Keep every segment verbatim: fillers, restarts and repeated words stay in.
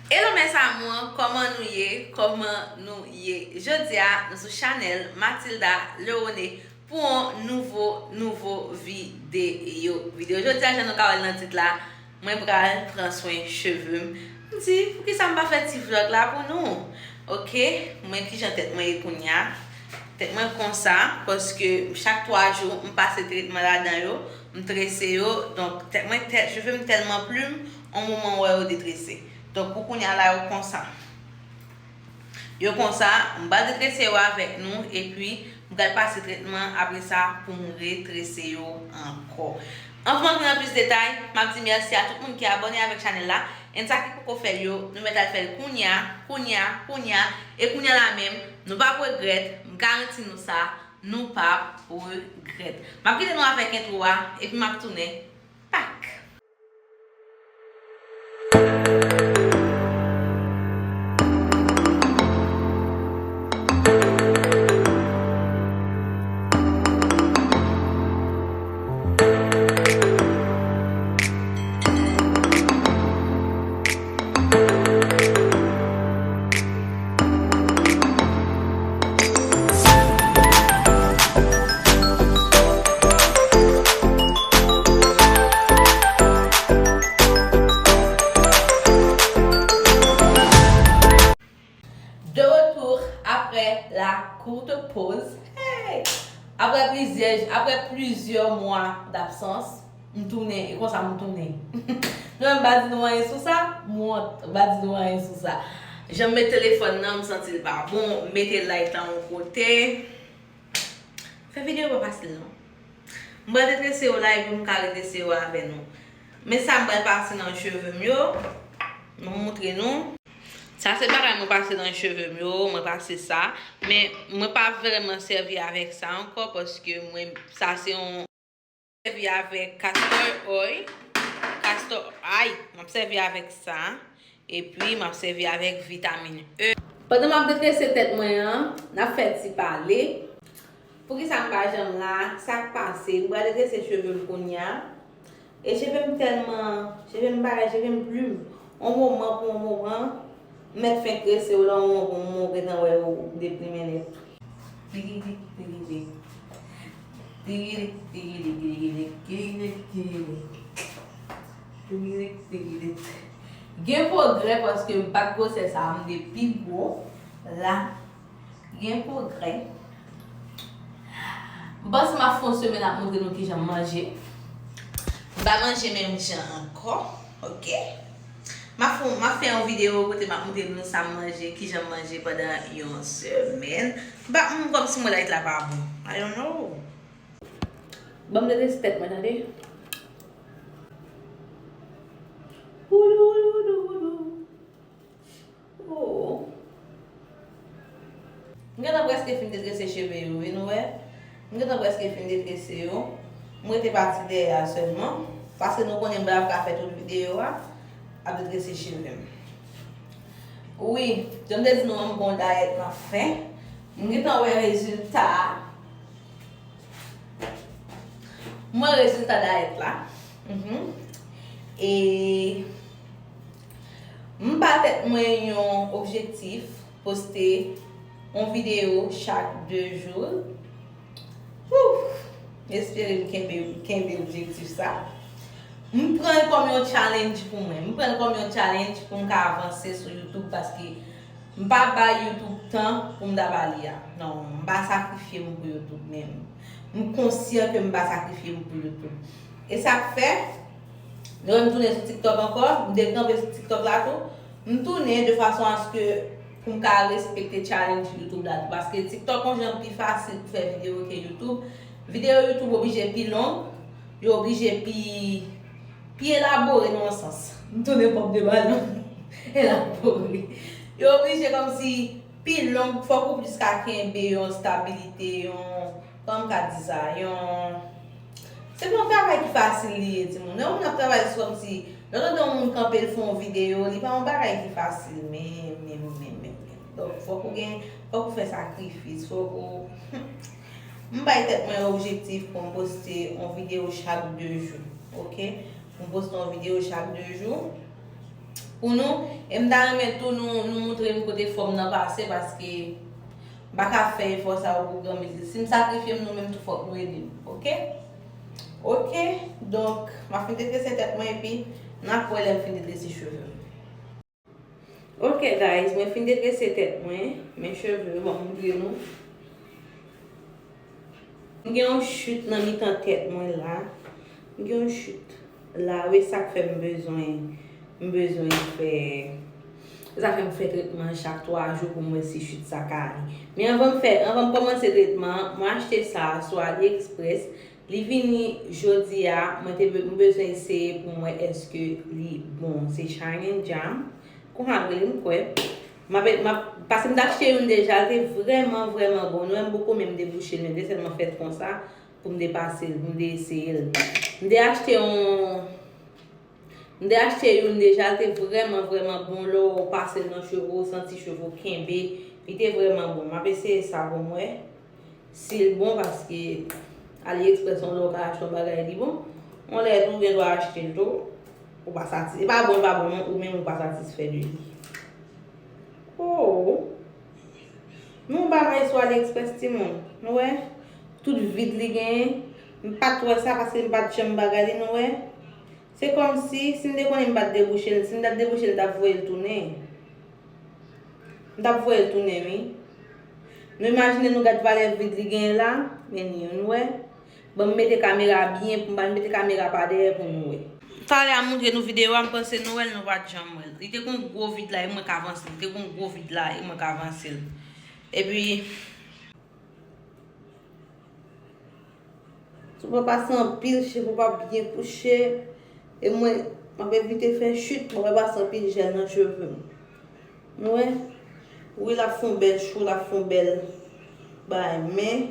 Hello mes amours, kòman nou ye? Kòman nou ye? Jodi a, nou sou chanèl Mathilda Leone pou yon nouvo, nouvo videyo. Videyo jodi a, jan nou ka wè l nan tit la, mwen pral pran swen cheve m. M di, poukisa m pa fè ti vlòg la pou nou? Oke, mwen kijan tèt mwen ye kounye a. Tèt mwen konsa, paske chak twa jou, m pase tretman ladan yo, m trese yo. Donk, tèt mwen, tèt, cheve m tèlman plim, yon moman w wè yo detrese. Donk, pou kounye a la, yo konsa. Yo konsa, m pral detrese yo avèk nou, epi m pral pase tretman apre sa pou m retrese yo ankò. Anvan m antre nan plis detay, m ap di mèsi a tout moun ki abòne avèk chanèl la, and sa ki poko fè l yo, nou mèt al fè l kounye a, kounye a, kounye a, e kounye a la menm, nou p ap regrèt, m garanti nou sa, nou p ap regrèt. M ap kite nou avèk entwo a, epi m ap tounen. Pak! De retour après la courte pause. Hey! Après plusieurs, après plusieurs mois d'absence, m tounen, e konsa m tounen. Nou menm pa di nou anyen sou sa, m wont, m pa di nou anyen sou sa. Jan m met telefòn nan, m santi l pa bon, m mete light la yon kote. Fè videyo pa fasil non. M pral detrese yo la epi m ka retrese yo avè nou. Men sa m pral pase nan cheve m yo. M montre nou. Sa se bagay mwen pase nan cheve m yo, mwen pase sa. Men mwen pa vrèman sèvi avèk sa ankò paske mwen, sa se yon sèvi avèk castor oil. Castor, ay, m ap sèvi avèk sa. Epi, m ap sèvi avèk vitamin E. Pandan m ap detrese tèt mwen an, n ap fè ti pale. Poukisa m pa janm la? Sa k pase? M pral detrese cheve m kounye a. E cheve m tèlman, cheve m bagay, cheve m plim. On moman pou on moman, m mèt fenk trese yo la, on moman pou on moman, ou gentan wè yo deplimen nèt. Tigidik, tigidik. Tigidik, tigidik, tigidik, tigidik, tigidik. Tigidik, tigidik. Gen pwogrè paske m pa t gwosè sa a, m te pi gwo. La, gen pwogrè. M panse m ap fè yon semèn ap montre nou kijan m manje. M pa manje menm jan ankò, oke? M ap fè, m ap fè yon videyo kote m ap montre nou sa m manje, kijan m manje pandan yon semèn. M pa, m kòmsi mwen light la pa bon. I don't know. Ban m detrese tèt mwen, tande. Oulou, oulou, oulou, oulou. Oh. M gentan prèske fin detrese cheve yo, wi, nou wè. M gentan prèske fin detrese yo. M rete pati dèyè a sèlman. Paske nou konnen m pa ka fè tout videyo a ap detrese cheve m. Wi, jan m te di nou an, m gon dayèt m ap fè. M gentan wè rezilta a. M wè rezilta dayèt la. Mhm. E m ba tèt mwen yon objektif, poste yon videyo chak de jou. Ouf! M espere m kenbe, kenbe objektif sa. M pran l kòm yon challenge pou mwen. M pran l kòm yon challenge pou m ka avanse sou YouTube paske m pa bay YouTube tan pou m ta ba li a. Non, m pa sakrifye m pou YouTube menm. M konsyan ke m pa sakrifye m pou YouTube. E sa k fè, nou wè m tounen sou TikTok ankò, m te kanpe sou TikTok la tou. M tounen de fason aske pou m ka respekte challenge YouTube la tou. Paske TikTok yon jan pi fasil pou fè videyo ke YouTube. Videyo YouTube oblije pi long, yo oblije pi, pi elabore nan yon sans. M tounen pòp de balon. Elabore. Yo oblije kòmsi pi long, fòk ou plis ka kenbe yon stabilite, yon, kòman m ka di sa, yon, se pa yon travay ki fasil li ye, timoun. Lè yon moun ap travay sou kòmsi, lè w tande yon moun kanpe l fè yon videyo, li pa yon bagay ki fasil, men, men, men, men, men. Donk, fòk ou gen, fòk ou fè sakrifis, fòk ou, m bay tèt mwen objektif pou m poste yon videyo chak de jou, oke? Pou m poste yon videyo chak de jou. Pou nou, e m ta renmen tou nou, nou montre m kote fòm nan pase, paske m pa ka fè efò sa yo pou granmesi. Si m sakrifye m, nou menm tou fòk nou ede m, oke? Oke, donk, m ap fin detrese tèt mwen epi n ap wè lè m fin detrese cheve m. Oke, guys, mwen fin detrese tèt mwen, men cheve, bon, m montre nou. M gen yon chit nan mitan tèt mwen la. M gen yon chit la, wi, sa k fè m bezwen, m bezwen fè, sa fè m fè tretman chak twa jou pou m wè si chit sa ka ale. Men anvan m fè, anvan m kòmanse tretman an, mwen achte sa sou AliExpress. Li vini jodi a, mwen te be-, m bezwen eseye pou m wè èske li bon. Se Shine and Jam. Konsa l rele m kwè. M ap, m ap, paske m t achte youn deja, l te vrèman, vrèman bon. Nou wè m poko menm debouche l, men m te sèlman fè l konsa pou m te pase l, pou m te eseye l. M te achte yon, m te achte youn deja, l te vrèman, vrèman bon. Lè w pase l nan cheve w, w santi cheve w kenbe. Li te vrèman bon. M ap eseye sa pou m wè. Si l bon, paske AliExpress, yon lè w ka achte yon bagay, li bon. Yon lè tou, ou gen dwa achte l tou, ou pa satis-, e pa bon, e pa bon, non, ou menm ou pa satisfè de li. Oh! Nou bagay sou AliExpress, timoun. Nou wè? Tout vid li genyen. M pa t wè sa, paske m pa t janm bagay li, nou wè? Se kòmsi, si m te konnen m pa t debouche l, si m t ap debouche l, m t ap voye l tounen. M t ap voye l tounen, wi. Nou imajine nou gad valè vid li genyen la? Men li, nou wè? Ban m mete kamera byen, pou m pa mete kamera pa dèyè pou nou wè. Talè a m montre nou videyo a, m panse nou wè l, nou pa t janm wè l. Li te gon gwo vid la, e mwen k avanse l. Li te gon gwo vid la, e mwen k avanse l. Epi, Si w pa pase anpil, cheve w pa byen kouche. E mwen, m ap evite fè chit, mwen pa pase anpil jèl nan cheve m. Nou wè? Wi, l ap fè yon bèl cho, l ap fè yon bèl bagay, men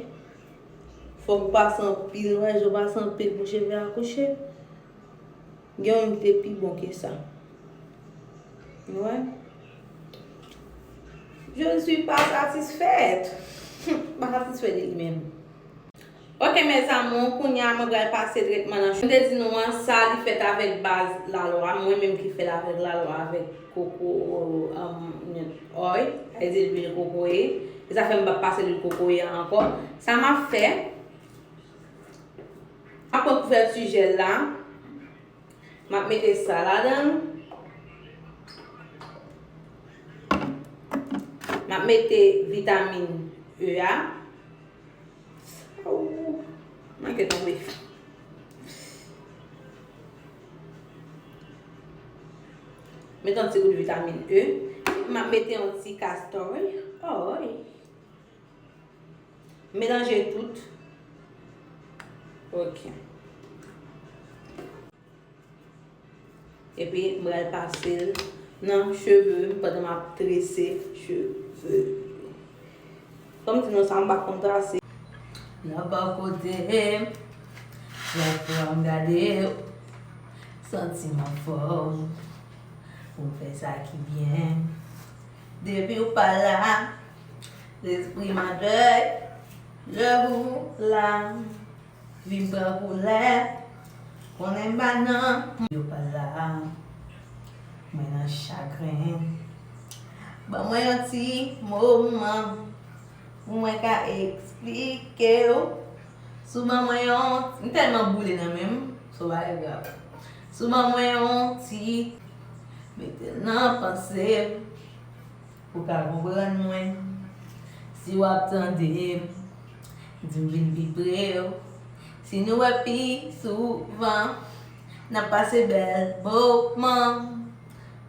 fòk ou pase anpil, wè, jan w pase anpil pou cheve a kouche. Gen youn ki te pi bon ke sa. Nou wè? Je ne suis pas satisfaite. M pa satisfè de li menm. Ok, mes amours, kounye a mwen pral pase tretman nan. Mwen te di nou an, sa li fèt avèk baz lalwa, mwen menm ki fè l avèk lalwa, avèk koko, um, oil, sa vle di lwil kokoye. E sa fè m pa pase lwil kokoye a ankò. Sa m ap fè, m ap pran kouvèti jèl la. M ap mete sa ladan l. M ap mete vitamin E a. Ou, manke tonbe. Mete yon ti gout vitamin E. M ap mete yon ti castor oil. Melanje tout. Ok. Epi, m pral pase l nan cheve m pandan m ap trese cheve. Kòm di nou sa, m pa konn trase. Nan bò kote m, lè fwa m gade w, santi m anfòm pou m fè sa ki byen. Depi w pa la, lespri m an dèy, lè ou la. Vi m pran koulè, konnen m pa nan. Yo pa la, mwen nan chagren. Ban mwen yon ti moman pou mwen ka eksplike w. Si w ban mwen yon, m tèlman boule nan men m, so pa grav. Si w ban mwen yon ti, mete l nan panse m. Ou ka konprann mwen. Si w ap tande m, di m vin pi pre w. Si nou wè pi souvan, n ap pase bèl moman.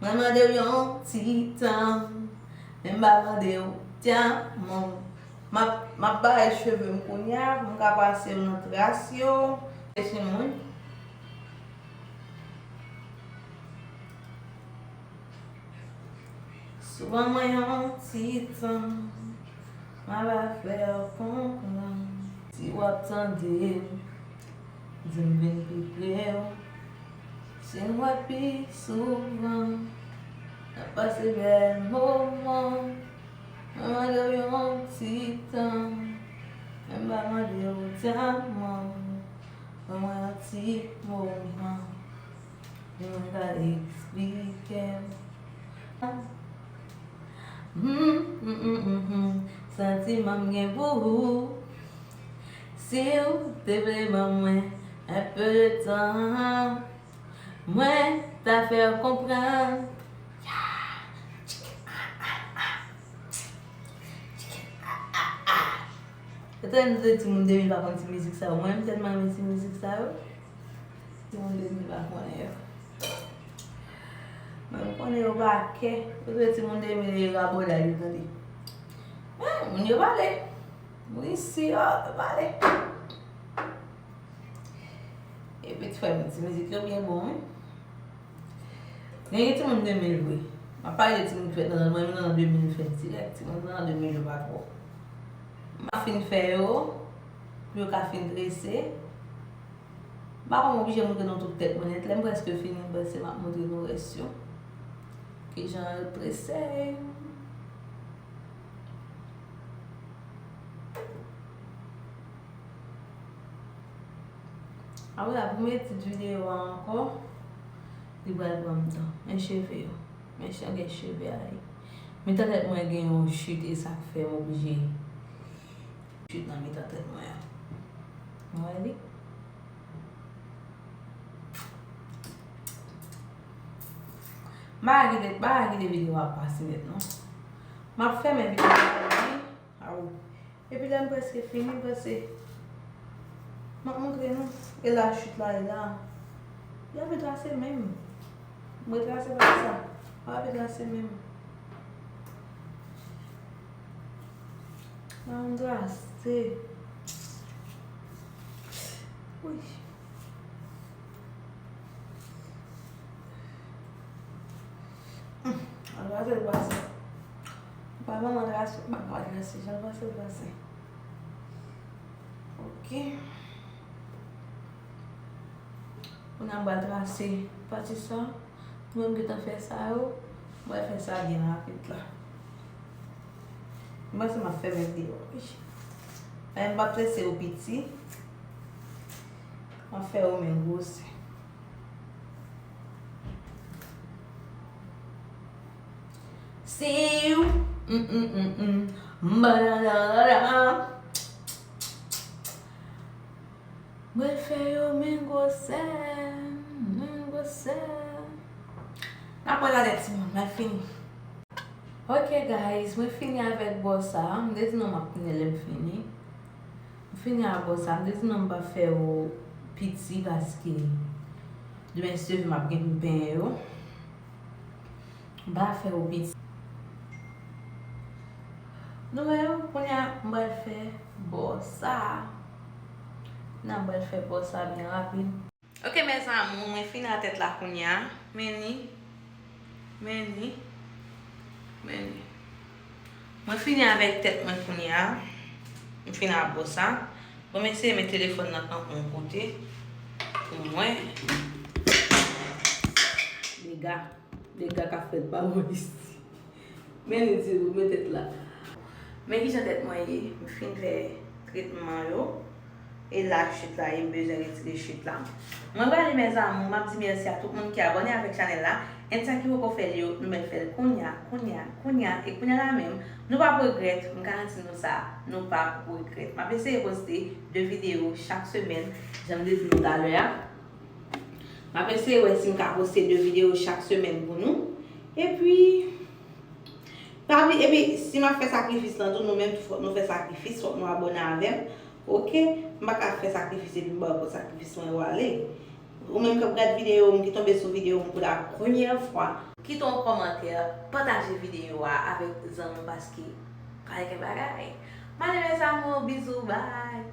Mwen mande w yon ti tan, men m pa mande w dyaman. M ap, m ap bare cheve m kounye a pou m ka pase w nan tras yo. Timoun. Si w ban mwen yon ti tan, m a va fè w konprann. Si w ap tande m, di m vin pi pre w. Si n wè pi souvan, n ap pase bèl moman. Mwen mande w yon ti tan, men m pa mande w dyaman. Ban mwen yon ti moman. Mwen ka eksplike m. Hmm, hmm, hmm, hmm, hmm. Santiman m gen pou ou. Si w te vle ban mwen un peu de temps, mwen ta fè w konprann. Etan nou se timoun de mil pa konn ti mizik sa yo. Mwen menm tèlman renmen ti mizik sa yo. Timoun de mil pa konnen yo. Mwen m konnen yo pa kè. Yo se timoun de mil e rabòday yo tande. Men, moun yo pale. Moun isi yo, yo pale. Epi ti frè m, ti mizik yo byen bon, wi. Gen, gen timoun de mil vre. M ap pale de timoun ki fèt nan, mwen menm nan de mil m fèt dirèk. Timoun nan de mil yo pa twò. M ap fin fè yo, pou yo ka fin trese. M pa konn oblije montre nou tout tèt mwen nèt. Lè m prèske fini, m panse m ap montre nou rès yo. Kijan yo trese. Apre la, pou m edit videyo a ankò, li pral pran m tan. Men cheve yo. Men jan gen cheve a ye. Mitan tèt mwen gen yon chit e sa k fè m oblije chit nan mitan tèt mwen an. Nou wè li? M pa kite, m pa kite videyo a pase nèt non. M ap fèmen videyo a wi. Awo. Epi lè m prèske fini, m panse m ap montre nou. E la chit la, e la. Y ap trase menm. Mwen trase pa sa. Y ap trase menm. La m trase. Wi. Hum, al pase l pase. Ou pa ban mwen trase, ou pa ka trase, jan l pase l pase. Ok. Kounye a m pral trase pati sa. Mwen m gentan fè sa yo. Mwen fè sa byen rapid la. M panse m ap fèmen videyo a wi. Men m p ap trese yo piti. M ap fè yo menm gwosè. Siw, mm, mm, mm, mm, badadadada. Mwen fè yo menm gwosè, menm gwosè. N ap wè lalè timoun, mwen fini. Ok guys, mwen fini avèk bò sa. M te di nou m ap tounen lè m fini. M fini ak bò sa. M te di nou m p ap fè yo piti paske demen si Dye vle m ap gen pou m penyen yo. M pa fè yo piti. Nou wè yo, kounye a m pral fè bò sa. Kounye a m pral fè bò sa byen rapid. Ok mes amours, mwen fini ak tèt la kounye a. Men li. Men li. Men li. Mwen fini avèk tèt mwen kounye a. M fini ak bò sa. Bon, m eseye met telefòn nan kanpe yon kote pou mwen. Dega. Dega k ap fèt pa bò isi. Men li di ou, men tèt la. Men kijan tèt mwen ye, m fin fè tretman yo. E la chit la ye, m bezwen retire chit la. Mwen prale mes amours, m ap di mèsi a tout moun ki abòne avèk chanèl la. Èn sa ki poko fè l yo, nou mèt fè l kounye a, kounye a, kounye a, e kounye a la menm, nou p ap regrèt, m garanti nou sa, nou p ap regrèt. M ap eseye poste de videyo chak semèn, jan m te di nou talè a. M ap eseye wè si m ka poste de videyo chak semèn pou nou. Epi, pa bliye, epi si m ap fè sakrifis lan tou, nou menm tou fòk nou fè sakrifis, fòk nou abòne avè m. Ok? M pa ka fè sakrifis epi m ba w kòb sakrifis mwen yo ale. Ou menm k ap gad videyo m, ki tonbe sou videyo m pou la premyè fwa, kite yon kòmantè, pataje videyo a avèk zanmi w paske pa gen bagay. M ale mes amours, bizou, bye!